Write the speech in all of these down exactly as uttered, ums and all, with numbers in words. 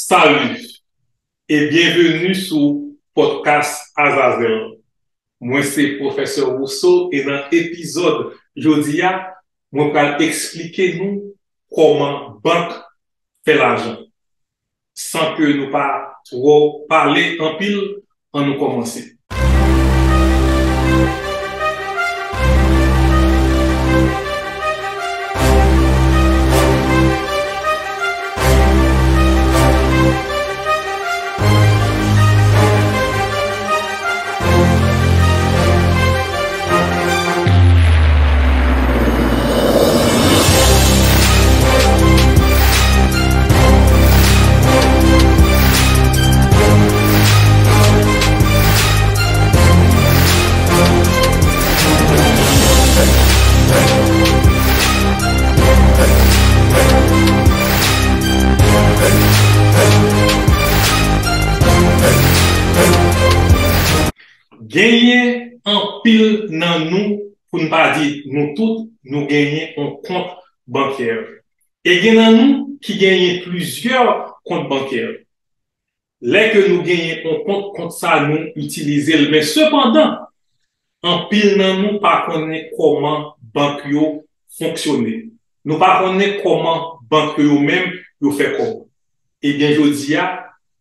Salut et bienvenue sou podcast Azazel. Mwen se Pwofesè Rousseau e nan epizòd jodi a, mwen pral eksplike nou kòman bank fè lajan. San ke nou pa twò pale anpil, ann nou kòmanse. Genyen anpil nan nou, pou n pa di nou tout, nou genyen yon kont bankè. E gen nan nou ki genyen plizyè kont bankè. Lè ke nou genyen yon kont, kont sa nou itilize l. Men sepandan, anpil nan nou pa konnen kòman bank yo fonksyone. Nou pa konnen kòman bank yo menm yo fè kòb. Ebyen, jodi a,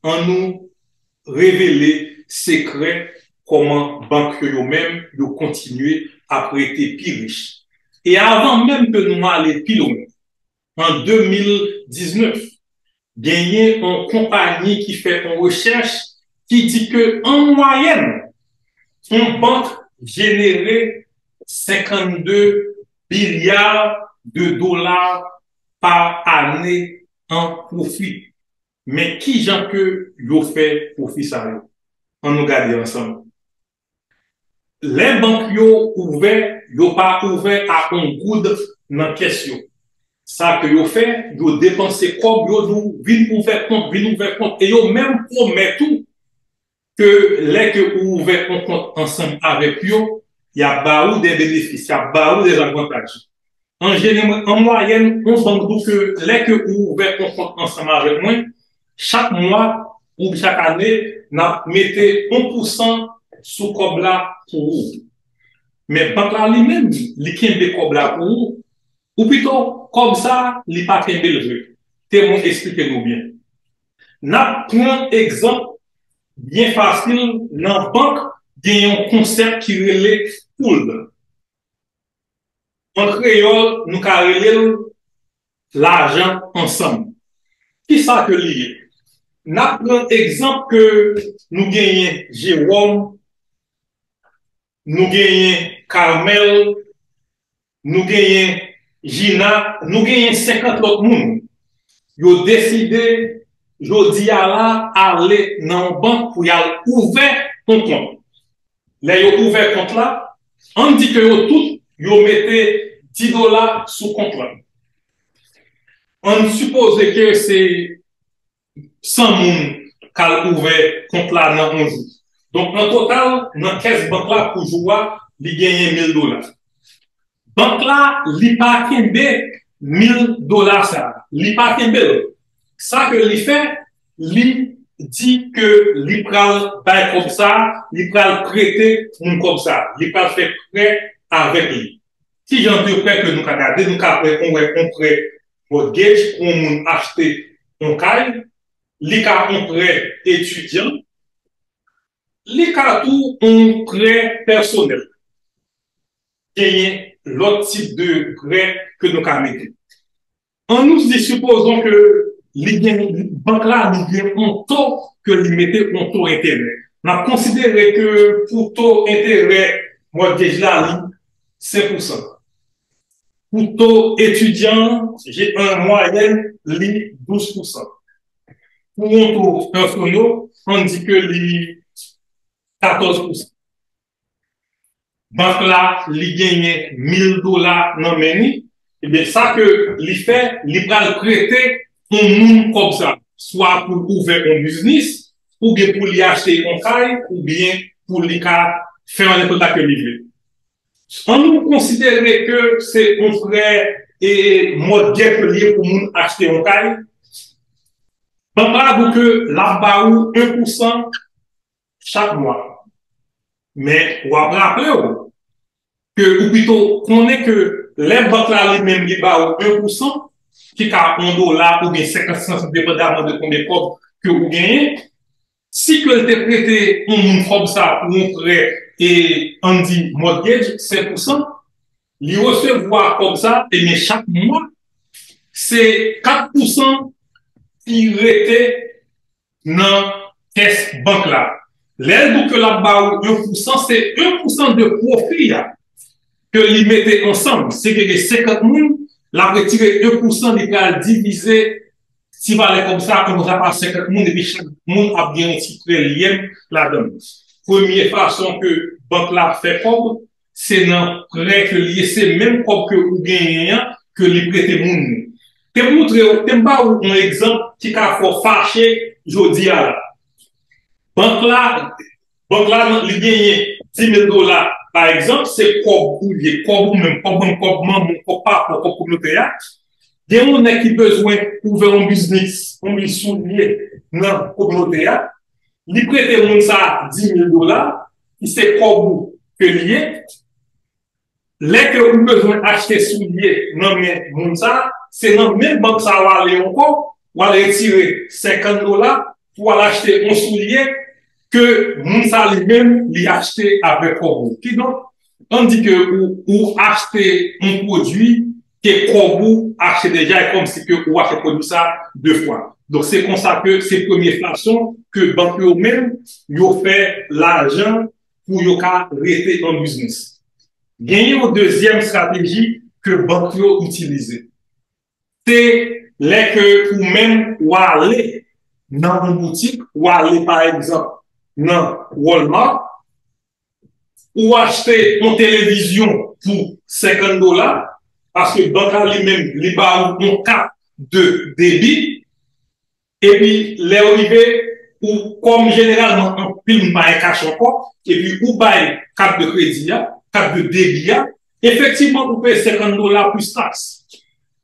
ann nou revele sekrè kòman bank yo, yo menm yo kontinye ap rete pi rich. E avan menm ke nou ale pi lwen, an de mil diznèf, genyen yon konpayi ki fè yon rechèch ki di ke an mwayèn, yon bank jenere senkannde bilya de dola pa ane an pwofi. Men kijan ke yo fè pwofi sa yo? Ann nou gade ansanm. Lè bank yo ouvè, yo pa ouvè a yon goud nan kès yo. Sa ke yo fè, yo depanse kòb yo, di w vin ouvè kont, vin ouvè kont. E yo menm pwomèt ou ke lè ke ou ouvè yon kont ansanm avèk yo, y ap ba ou de benefis, y ap ba ou de avantaj. An jeneral, an mwayèn, yon bank di w ke lè ke ou ouvè yon kont ansanm avèk mwen, chak mwa ou chak ane, n ap mete yon pousan sou kòb la pou ou. Men bank la li menm, li kenbe kòb la pou ou, ou pito kòb sa, li pa kenbe l vre. Te mwen eksplike nou byen. N ap pran egzanp byen fasil, nan bank gen yon konsèp ki rele pool. An kreyòl, nou ka rele l lajan ansanm. Kisa ke li ye? N ap pran egzanp ke nou genyen Jewòm, nou genyen Carmel, nou genyen Jina, nou genyen senkant lòt moun. Yo deside jodi a la ale nan yon bank pou y al ouvè yon kont. Lè yo ouvè kont la, ann di ke yo tout, yo mete dis dola sou kont la. Ann sipoze ke se san moun k al ouvè kont la nan yon jou. Donk, an total, nan kès bank la pou jou a, li genyen mil dola. Bank la, li pa kenbe mil dola sa a. Li pa kenbe l. Sa ke li fè, li di ke li pral bay kòb sa a, li pral prete moun kòb sa a. Li pral fè prè avèk li. Ki jan de prè ke nou ka gade? Nou ka pran yon, yon prè mortgage pou yon moun achte yon kay. Li ka yon prè etidyan. Li ka tou yon prè pèsonèl. Genyen lòt tip de prè ke nou ka mete. Ann nou di, sipozon ke li gen, bank la, li gen yon to ke li mete, yon to enterè. N ap konsidere ke pou to enterè mortgage la, li senk pousan. Pou to etidyan an, je-, an mwayèn, li douz pousan. Pou yon to pèsonèl, ann di ke li katòz pousan. Bank la, li genyen mil dola nan men li, ebyen, sa ke li fè, li pral prete yon moun kòb sa, swa pou l ouvè yon biznis, oubyen pou li achte yon kay, oubyen pou li ka fè yon nenpòt sa ke li vle. Ann nou konsidere ke se yon prè e mortgage ke li ye pou moun achte yon kay. Bank la di w ke l ap ba ou en pousan chak mwa. Men w ap raple w ke ou pito konnen ke lè bank la li menm li ba ou en pousan, ki ka yon dola oubyen senkant sant, depandaman de konbyen kòb ke ou genyen, si ke l te prete yon moun kòb sa pou yon prè, e ann di mortgage, senk pousan, li resevwa kòb sa, ebyen chak mwa, se kat pousan ki rete nan kès bank la. Lè l di w ke l ap ba ou en pousan, se en pousan de pwofi a ke li mete ansanm. Si ke gen senkant moun, l ap retire en pousan, li pral divize ti valè kòb sa, kòb sa pa senkant moun, epi chak moun ap gen yon ti prèlyèm ladan l. Premye fason ke bank la fè kòb, se nan prè ke l ye, se menm kòb ke ou genyen an ke li prete moun nan. Te montre w, te ba ou yon egzanp ki ka fè w fache jodi a la. Bank la, bank la li genyen dis mil dola, pa egzanp, se kòb ou ye, kòb ou menm, kòb mwen, kòb manman, kòb papa, kòb kominote a. Gen yon nèg ki bezwen ouvè yon biznis, yon biznis soulye nan kominote a. Li prete moun sa dis mil dola, ki se kòb ou ke li ye. Lè ke ou bezwen achte soulye nan men moun sa, se nan menm bank sa w ale ankò, w al retire senkant dola pou w al achte yon soulye ke moun sa li menm li achte avèk kòb ou. Kidonk, ann di ke ou, ou achte yon pwodui ke kòb ou achte deja, e kòmsi ke ou achte pwodui sa de fwa. Donk, se konsa ke se premye fason ke bank yo menm, yo fè lajan pou yo ka rete an biznis. Genyen yon dezyèm estrateji ke bank yo itilize. Se lè ke ou menm ou ale nan yon boutik, ou ale pa egzanp nan Walmart, ou achte yon televizyon pou senkant dola, paske bank la li menm, li ba ou yon kat de debi, epi lè w rive, ou kòm jeneralman anpil moun pa gen kach ankò, epi ou bay kat de kredi a, kat de debi a, efektivman ou peye senkant dola plis taks.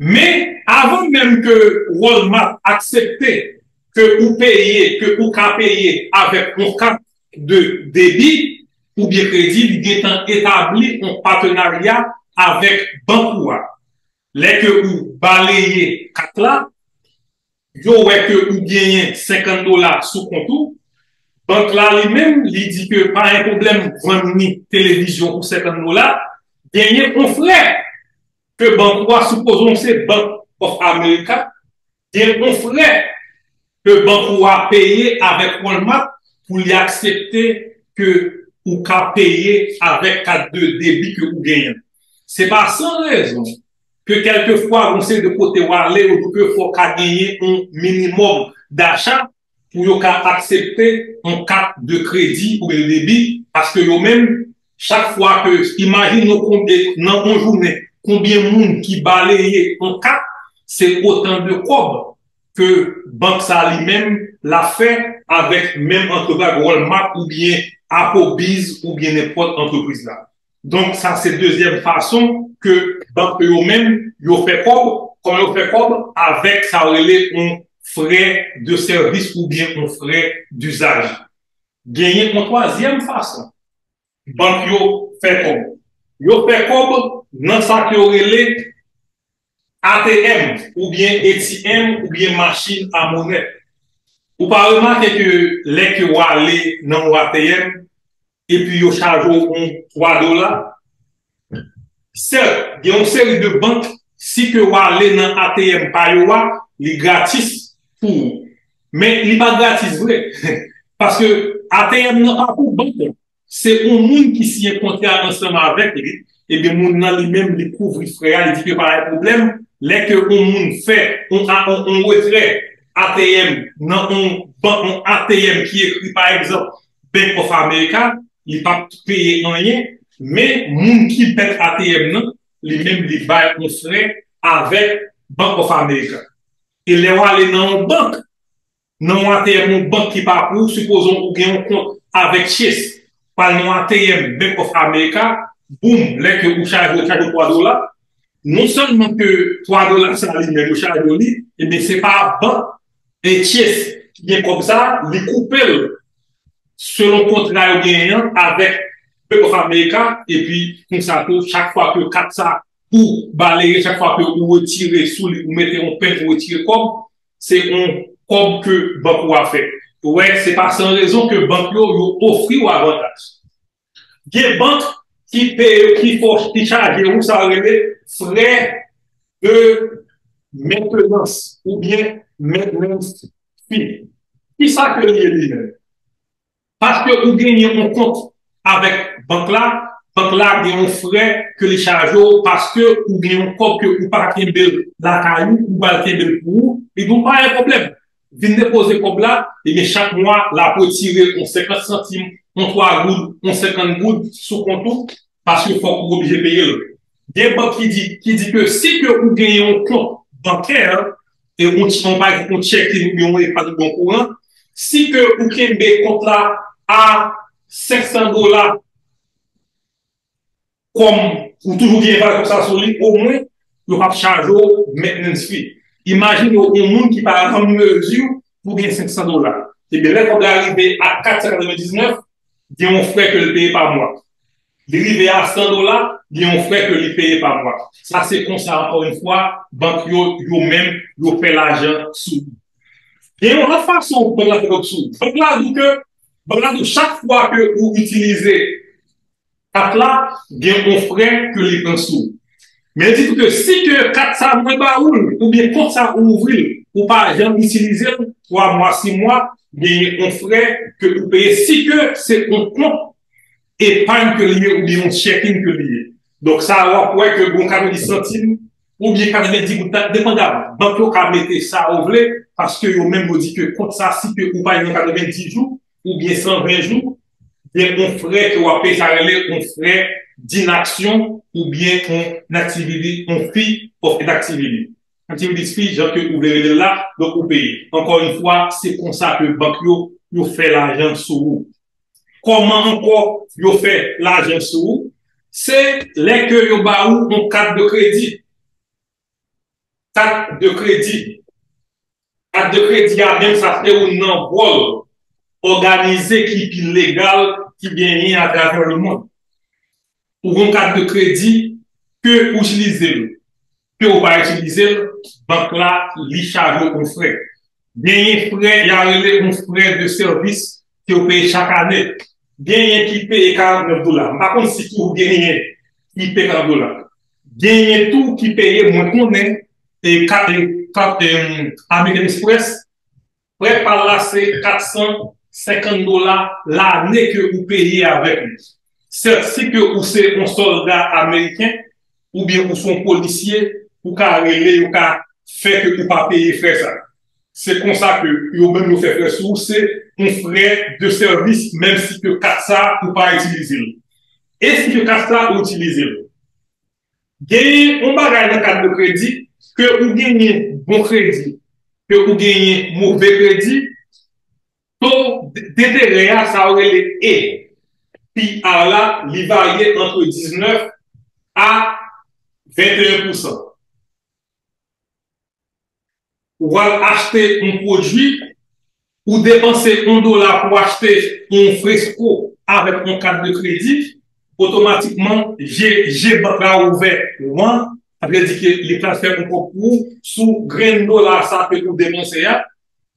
Men, avan menm ke Walmart aksepte ke ou peye, ke ou ka peye avèk yon kat de debi oubyen kredi, li gentan etabli yon patenarya avèk bank ou a. Lè ke ou baleye kat la, yo wè ke ou genyen senkant dola sou kont ou, bank la li menm, li di ke pa gen pwoblèm, vann ni televizyon pou senkant dola, genyen yon frè ke bank ou a, sipoze se Bank of America, gen yon frè ke bank ou a peye avèk Walmart pou li aksepte ke ou ka peye avèk kat de debi ke ou genyen. Se pa san rezon ke kèlkefwa gon seri de kote w ale, yo di ke fò w ka genyen yon minimòm dacha pou yo ka aksepte yon kat de kredi oubyen de debi, paske yo menm, chak fwa ke, imajine nou konbyen, nan yon jounen, konbyen moun ki baleye yon kat, se otan de kòb ke bank sa li menm l ap fè avèk menm antrepriz Walmart oubyen Applebee's oubyen nenpòt antrepriz la. Donk, sa se dezyèm fason ke bank yo menm, yo fè kòb, kòman yo fè kòb, avèk sa yo rele yon frè de sèvis oubyen yon frè dizaj. Genyen yon twazyèm fason bank yo fè kòb. Yo fè kòb nan sa ke yo rele A T M oubyen A T M oubyen machin a monè. Ou pa remake ke lè ke w ale nan yon A T M, epi yo chaje w yon twa dola? Sèt, gen yon seri de bank, si ke w ale nan A T M pa yo a, li gratis pou ou. Men li pa gratis vre. Paske A T M nan pa pou bank la. Se yon moun ki siyen kontra ansanm avèk li, ebyen moun nan li menm li kouvri frè a, li di ke pa gen pwoblèm. Lè ke yon moun fè yon, yon, yon retrè A T M nan yon bank, yon A T M ki ekri pa egzanp Bank of America, li p ap peye anyen, men moun ki mèt A T M nan, li menm li bay yon frè avèk Bank of America. E lè w ale nan yon bank, nan yon A T M yon bank ki pa pou ou, sipoze ou gen yon kont avèk Chase, pral nan yon A T M Bank of America, boum, lè ke ou chaje, ou chaje twa dola, non sèlman ke twa dola sa li menm yo chaje w li, ebyen se pa bank Chase ki gen kòb sa, li koupe l selon kontra yo genyen an avèk Bank of America, epi konsa tou, chak fwa ke kat sa ou baleye, chak fwa ke ou retire sou li, ou mete yon pent, ou retire kòb, se yon kòb ke bank ou a fè. Ou wè, se pa san rezon ke bank yo, yo ofri w avantaj. Gen bank ki peye, ki fò, ki chaje ou sa yo rele frè de mentenans oubyen maintenance fee. Kisa ke li ye li menm? Paske ou genyen yon kont avèk bank la, bank la gen yon frè ke li chaje w paske ou gen yon kòb ke ou pa kenbe l lakay ou, ou pral kenbe l pou ou, li di w pa gen pwoblèm. Vin depoze kòb la, ebyen chak mwa l ap retire yon senkant santim, yon twa goud, yon senkant goud sou kont ou, paske fòk ou oblije peye l. Gen bank ki di, ki di ke si ke ou genyen yon kont bankè, e yon, yon, pa egzanp, yon chèkin oubyen yon epa oubyen yon kouran, si ke ou kenbe kont la a senk san dola, kòm ou toujou gen valè kòb sa sou li, omwen, yo p ap chaje w maintenance fee. Imajine w yon moun ki pa an mezi pou gen senk san dola. Ebyen, lè kòb la rive a kat san katrevendiznèf, gen yon frè ke l peye pa mwa. Li rive a san dola, gen yon frè ke li peye pa mwa. Sa se konsa, ankò yon fwa, bank yo, yo menm, yo fè lajan sou ou. Gen yon lòt fason bank la fè kòb sou ou. Bank la di ke, bank la di chak fwa ke ou itilize kat la, gen yon frè ke li pran sou ou. Men li di tou ke si ke kat sa mwen ba ou l, oubyen kont sa ou ouvri l, ou pa janm itilize l, twa mwa, sis mwa, genyen yon frè ke ou peye si ke se yon kont epay ke li ye oubyen yon checking ke li ye. Donk sa a w ap wè ke gon katrevendiz santim oubyen katrevendiz goud, depandaman. Bank yo ka mete sa yo vle paske yo menm yo di ke kont sa si ke ou pa nan katrevendiz jou oubyen san ven jou, gen yon frè ke w ap peye, sa rele yon frè d'inaction oubyen yon activity, yon fee of inactivity. Activity fee, jan ke ou vle rele l la, donk ou peye. Ankò yon fwa, se konsa ke bank yo, yo fè lajan sou ou. Kòman ankò yo fè lajan sou ou? Se lè ke yo ba ou yon kat de kredi. Kat de kredi. Kat de kredi a menm, sa se youn nan vòl òganize ki pi legal ki genyen atravè lemonn. Ou gen yon kat de kredi ke ou itilize l, ke ou pa itilize l, bank la, li chaje w yon frè. Genyen frè, y a rele yon frè de sèvis ke w peye chak ane. Genyen ki peye karannèf dola. M pa konn si tou genyen ki peye karannèf dola. Genyen tou ki peye, mwen konnen, e, ka-, e, ka-, e, American Express, frè pa l la se kat san senkant dola lane ke ou peye avèk li. Sèt, si ke ou se yon sòlda ameriken, oubyen ou se yon polisye, ou ka rele, yo ka fè ke ou pa peye frè sa. Se konsa ke yo menm yo fè frè sou ou, se yon frè de sèvis, menm si ke kat sa ou pa itilize l. E si ke kat sa ou itilize l? Genyen yon bagay nan kat de kredi, ke ou genyen bon kredi, ke ou genyen move kredi, to d-, denterè a, sa yo rele A P R la, li varye ant diznèf a venteyen pousan. Ou pral achte yon pwodui, ou depanse yon dola pou achte yon fresko avèk yon kat de kredi, otomatikman, je, je bank la ouvè, wan, sa vle di ke li pral fè yon kòb pou ou sou grenn dola sa ke ou depanse a,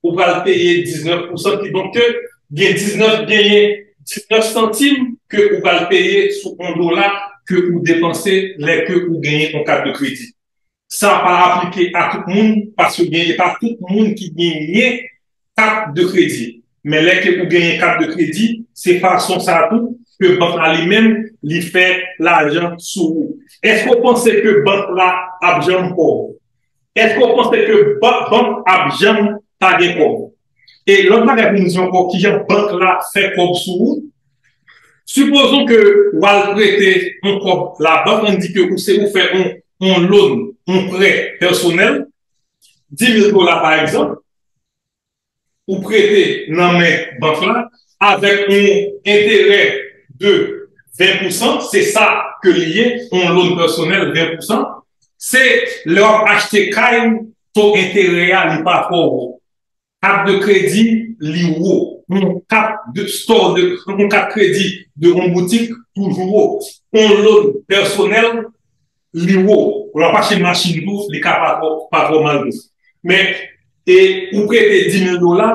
ou pral peye diznèf pousan, kidonk ke gen diznèf, genyen diznèf santim ke ou pral peye sou yon dola ke ou depanse lè ke ou genyen yon kat de kredi. Sa pa aplike a tout moun, paske gen, e pa tout moun ki genyen kat de kredi. Men lè ke ou genyen kat de kredi, se fason sa tou ke bank la li menm, li fè lajan sou ou. Èske w panse ke bank la ap janm pòv? Èske w panse ke bank, bank ap janm pa gen kòb? E lòt bagay pou nou di ankò, kijan bank la fè kòb sou ou? Sipozon ke w al prete yon kòb labank, ann di ke ou se ou fè yon, yon loan, yon prè pèsonèl, dis mil dola pa egzanp, ou prete nan men bank la, avèk yon enterè de ven pousan, se sa ke li ye, yon loan pèsonèl, ven pousan, se lè w ap achte kay, to enterè a, li pa twò wo. Kat de kredi, li wo. Yon kat de store, de, yon kat kredi de yon boutik, toujou wo. Yon loan pèsonèl, li wo. Lè w ap achte machin tou, li ka pa twò, pa twò mal tou. Men, e ou prete dis mil dola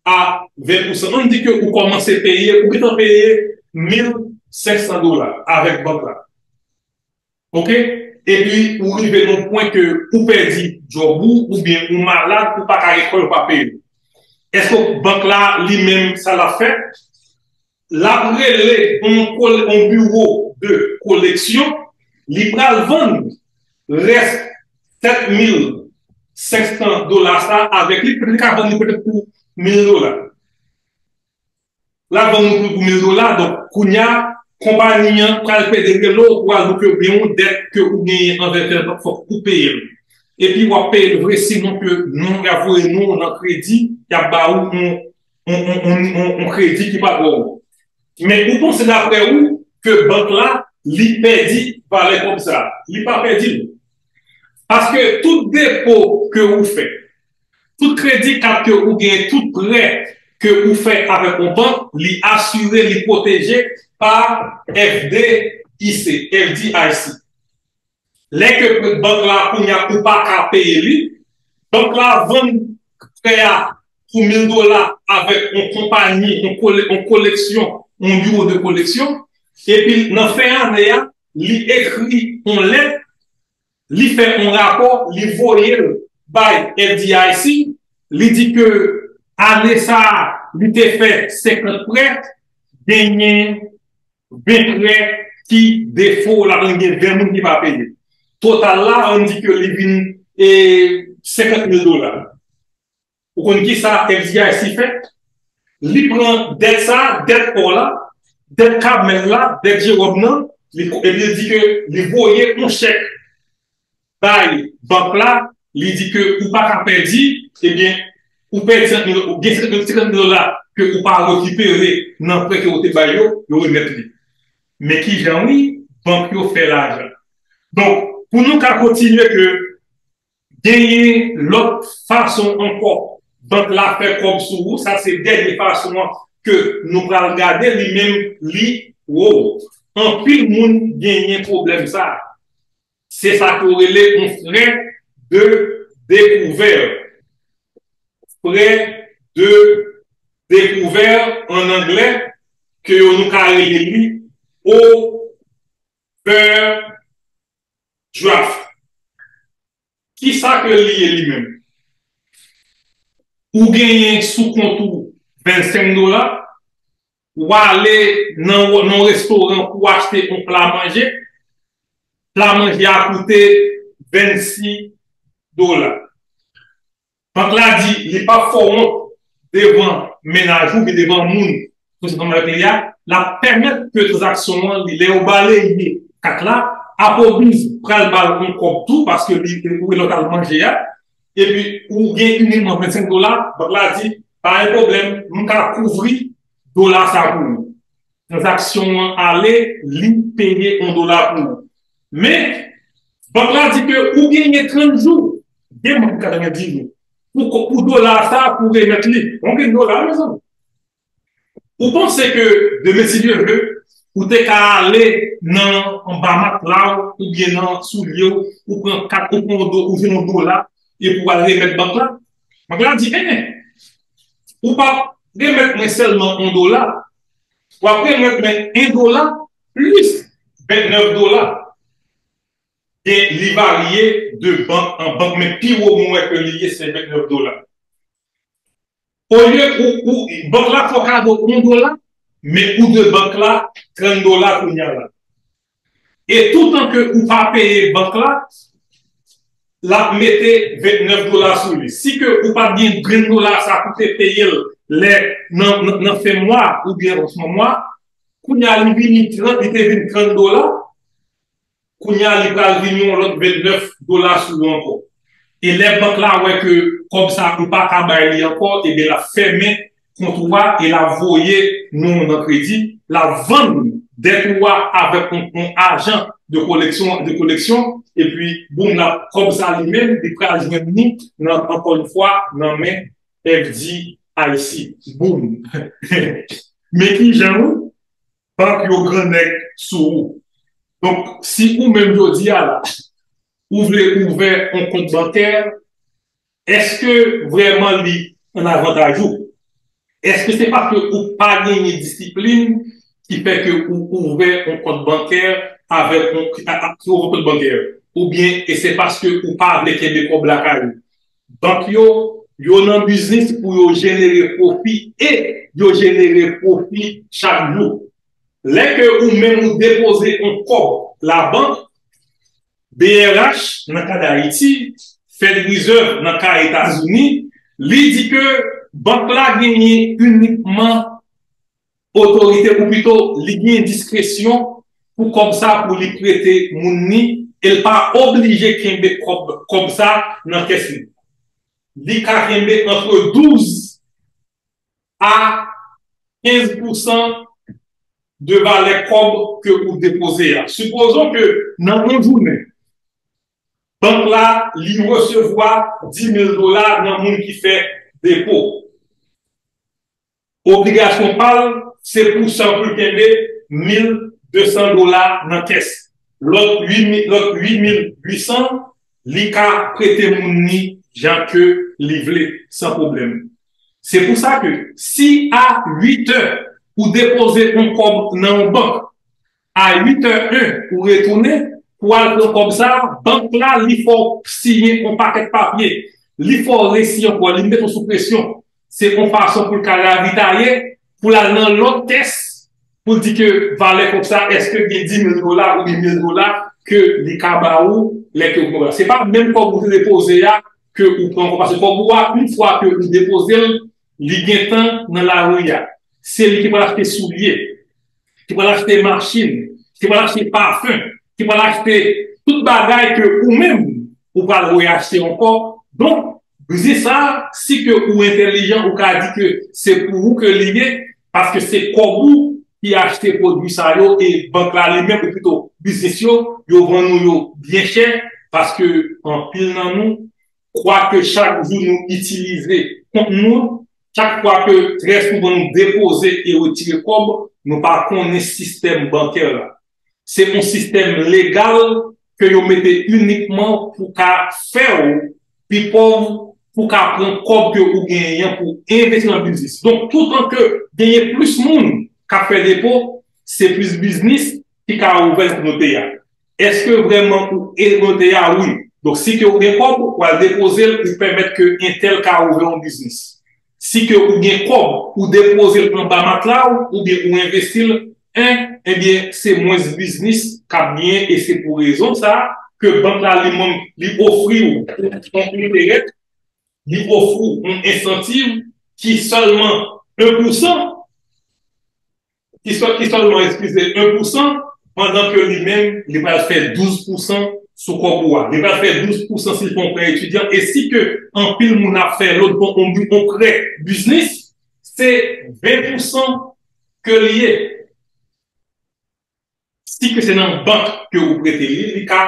a ven pousan. Ann di ke ou kòmanse peye, ou gentan peye mil senk san dola avèk bank la. Oke? Epi ou rive nan pwen ke ou pèdi djòb ou, oubyen ou malad, ou pa ka rekòl, ou pa peye. Èske bank la, li menm, sa l ap fè? L ap rele yon, yon biwo de koleksyon, li pral vann rès sèt mil senk san dola sa avèk li, li ka vann li petèt pou mil dola. L ap vann nou pou mil dola, donk kounye a, konpayi an pral pede rele w pou al di w ke gen yon dèt ke ou genyen anvè tèl bank, fòk ou peye l. Epi w ap peye l vre, sinon ke nou, y ap voye nou nan kredi, y ap ba ou yon, yon, yon, yon, yon, yon kredi ki pa twò wo. Men ou panse daprè ou ke bank la, li pèdi valè kòb sa? Li pa pèdi l. Paske tout depo ke ou fè, tout kredi kat ke ou genyen, tout prè ke ou fè avèk yon bank, li asire, li pwoteje pa F D I C, F D I C. Lè ke bank la kounye a ou pa ka peye li, bank la vann prè a pou mil dola avèk yon konpayi, yon kole-, yon koleksyon, yon biwo de koleksyon, epi nan fen ane a, li ekri yon lèt, li fè yon rapò, li voye l bay F D I C, li di ke ane sa a, li te fè senkant prè, genyen ven prè ki defo, la gen ven moun ki pa peye. Total la, ann di ke li vin, e, senkant mil dola. Ou konn ki sa F D I C fè? Li pran dèt sa, dèt ò la, dèt Carmel la, dèt Jérôme nan, li, epi li di ke li voye yon chèk bay bank la, li di ke ou pa ka pèdi, ebyen, ou pèdi senkant mil, ou gen senkant mil, senkant mil dola ke ou pa rekipere nan prè ke ou te bay yo, yo remèt li. Men kijan wi, bank yo fè lajan. Donk, pou nou ka kontinye ke genyen lòt fason ankò bank la fè kòb sou ou, sa se dènye fason an ke nou pral gade, li menm, li wo. Anpil moun genyen pwoblèm sa. Se sa ke yo rele yon frè de dekouvè. Frè de dekouvè an anglè, ke yo nou ka rele li overdraft. Ki sa ke li ye li menm? Ou genyen sou kont ou vennsenk dola, ou ale nan, nan yon restoran pou w achte yon pla manje, pla manje a koute vennsis dola. Bank la di li p ap fè w wont devan mennaj ou, oubyen devan moun, pou se kòm avèk li a, l ap pèmèt ke tranzaksyon an, li, lè yo baleye kat la, Applebee's pral ba l yon kòb tou, paske li, ou lè w t al manje a, epi ou gen inikman vennsenk dola, bank la di, pa gen pwoblèm, m ka kouvri dola sa pou ou. Tranzaksyon an ale, li peye yon dola pou ou. Men, bank la di ke ou genyen trant jou, gen moun ki katrevendis jou, pou, pou dola sa, pou remèt li. Yon grenn dola, mezanmi. Ou panse ke demen, si Dye vle, ou te ka ale nan anba matla w, oubyen nan soulye w, ou pran kat, ou pran yon do, ou jwenn yon dola, epi w al remèt bank la? Bank la di, en, ou p ap remèt mwen sèlman yon dola, w ap remèt mwen yon dola plis vennèf dola. Gen, li varye de bank an bank, men pi wo mwen wè ke li ye, se vennèf dola. Olye ou, ou, bank la fè w kado yon dola, men ou dwe bank la trant dola kounye a la. E toutan ke ou pa peye bank la, l ap mete vennèf dola sou li. Si ke ou pa t gen grenn dola sa pou te peye l lè nan, nan, nan fen mwa oubyen kòmansman mwa, kounye a li vini trant, li te vin trant dola, kounye a li pral vin yon lòt vennèf dola sou ou ankò. E lè bank la wè ke kòb sa ou pa ka bay li ankò, ebyen l ap fèmen kont ou a e l ap voye non w nan kredi, l ap vann dèt ou a avèk yon, yon ajan de koleksyon, de koleksyon, epi boum, l ap, kòb sa li menm, li pral jwenn li nan, ankò yon fwa, nan men F D I C. Boom! Men kijan wi, bank yo grannèg sou ou. Donk, si ou menm jodi a la, ou vle ouvè yon kont bankè, èske vrèman li an avantaj ou? Èske se paske ou pa genyen disiplin ki fè ke ou ouvè yon kont bankè avèk yon, a- a- ou ouvè yon kont bankè? Oubyen e se paske ou pa vle kenbe kòb lakay ou? Bank yo, yo nan biznis pou yo jenere pwofi e yo jenere pwofi chak jou. Lè ke ou menm ou depoze yon kòb labank, B R H nan ka Dayiti, Fed Reserve nan ka Etazini, li di ke bank la genyen inikman otorite, ou pito li gen diskresyon pou kòb sa pou li prete moun ni, e l pa oblije kenbe kòb, kòb sa nan kès li. Li ka kenbe antre douz a kenz pousan de valè kòb ke ou depoze a. Sipozon ke nan yon jounen, bank la li resevwa dis mil dola nan moun ki fè depo. Obligasyon pa l, se pou sa pou l kenbe mil de san dola nan kès. Lòt uit mil, lòt uit mil uit san, li ka prete moun ni jan ke li vle, san pwoblèm. Se pou sa ke si a uit è ou depoze yon kòb nan yon bank, a uit è en ou retounen pou al pran kòb sa, bank la li fè w siyen yon pakèt papye, li fè w resi ankò, li met w sou presyon. Se yon fason pou l ka ravitaye, pou l al nan lòt kès, pou l di ke valè kòb sa, èske gen dis mil dola oubyen mil dola ke li ka ba ou lè ke ou pran. Se pa menm kòb ou te depoze a ke ou pran ankò, paske kòb ou a, yon fwa ke ou depoze l, li gentan nan lari a. Se li ki pral achte soulye, ki pral achte machin, ki pral achte pafen, ki pral achte tout bagay ke ou menm ou pral reyachte ankò. Donk, biznis sa, si ke ou entèlijan, ou ka di ke se pou ou ke li ye, paske se kòb ou ki achte pwodui sa yo, e bank la li menm, ou pito biznis yo, yo vann ou yo byen chè, paske anpil nan nou, kwake chak jou nou itilize kont nou, chak fwa ke trè souvan nou depoze e retire kòb, nou pa konnen sistèm bankè la. Se yon sistèm legal ke yo mete inikman pou ka fè w pi pòv, pou ka pran kòb ke ou genyen an pou envesti nan biznis. Donk, toutan ke genyen plis moun k ap fè depo, se plis biznis ki ka ouvè nan kominote a. Èske vrèman ou ede kominote a? Wi. Donk, si ke ou gen kòb, ou al depoze l, ou pèmèt ke entèl ka ouvè yon biznis. Si ke ou gen kòb, ou depoze l anba matla w, oubyen ou envesti l, en, ebyen, se mwens biznis k ap genyen, e se pou rezon sa a ke bank la li menm, li ofri w yon enterè, li ofri w yon ensantiv ki sèlman en pousan, ki sò-, ki sèlman, eskize, en pousan, pandan ke li menm, li pral fè douz pousan sou kòb ou a. Li pral fè douz pousan si l fè yon prè etidyan, e si ke anpil moun ap fè lòt bò, yon, yon prè biznis, se ven pousan ke li ye. Si ke se nan bank ke ou prete li, li ka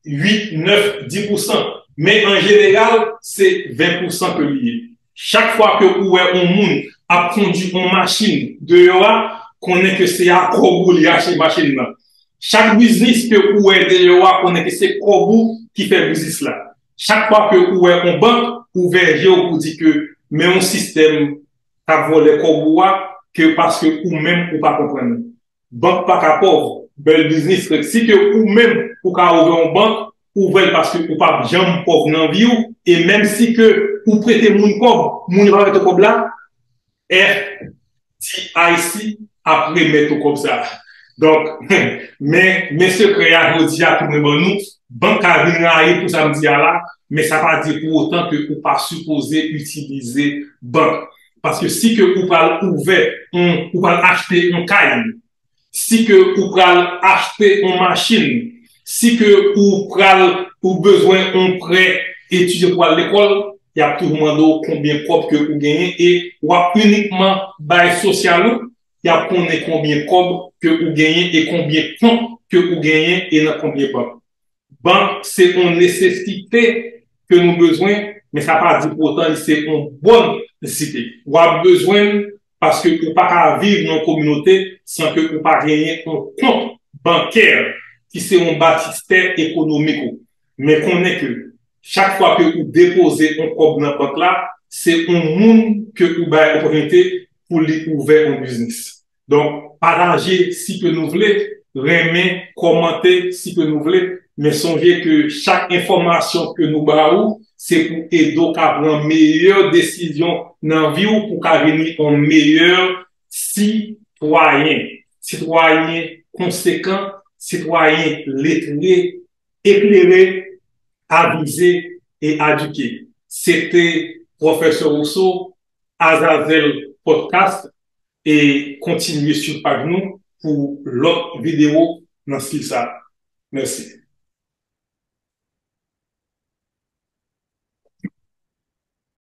uit, nèf, dis pousan. Men an jeneral, se ven pousan ke li ye. Chak fwa ke ou wè yon moun ap kondui yon machin deyò a, konnen ke se a kòb ou li achte machin nan. Chak biznis ke ou wè deyò a, konnen ke se kòb ou ki fè biznis la. Chak fwa ke ou wè yon bank, ouvè je w pou di ke men yon sistèm k ap vòlè kòb ou a, ke paske ou menm ou pa konprann li. Bank pa ka pòv, bèl biznis. Si ke ou menm ou ka ouvè yon bank, ouvè l paske ou p ap janm pòv nan vi w, e menm si ke ou prete moun kòb, moun yo pa remèt ou kòb la, F D I C ap remèt ou kòb sa. Donk, men, men sekrè a jodi a ke mwen ban nou, bank ka vin rayi pou sa m di a la, men sa pa di pou otan ke ou pa sipoze itilize bank. Paske si ke ou pral ouvè, yon, ou pral achte yon kay, si ke ou pral achte yon machin, si ke ou pral, ou bezwen yon prè etidye pou al lekòl, y ap toujou mande w konbyen kòb ke ou genyen e w ap inikman bay sosyal ou, y ap konnen konbyen kòb ke ou genyen e konbyen kont ke ou genyen e nan konbyen bank. Bank se yon nesesite ke nou bezwen, men sa pa di pou otan li se yon bòn nesesite. W ap bezwen l paske ou pa ka viv nan yon kominote san ke ou pa genyen yon kont bankè ki se yon batistè ekonomik ou. Men konnen ke chak fwa ke ou depoze yon kòb nan bank la, se yon moun ke ou bay opòtinite pou li ouvè yon biznis. Donk, pataje si ke nou vle, renmen, kòmante si ke nou vle, men sonje ke chak enfòmasyon ke nou ba ou, se pou ede w ka pran meyè desizyon nan vi w, pou w ka vin yon meyè sitwayen. Sitwayen konsekan, sitwayen letre, eklere, avize e edike. Se te Pwofesè Rousseau, Azazel Podcast, e kontinye swiv paj nou pou lòt videyo nan stil sa. Mèsi.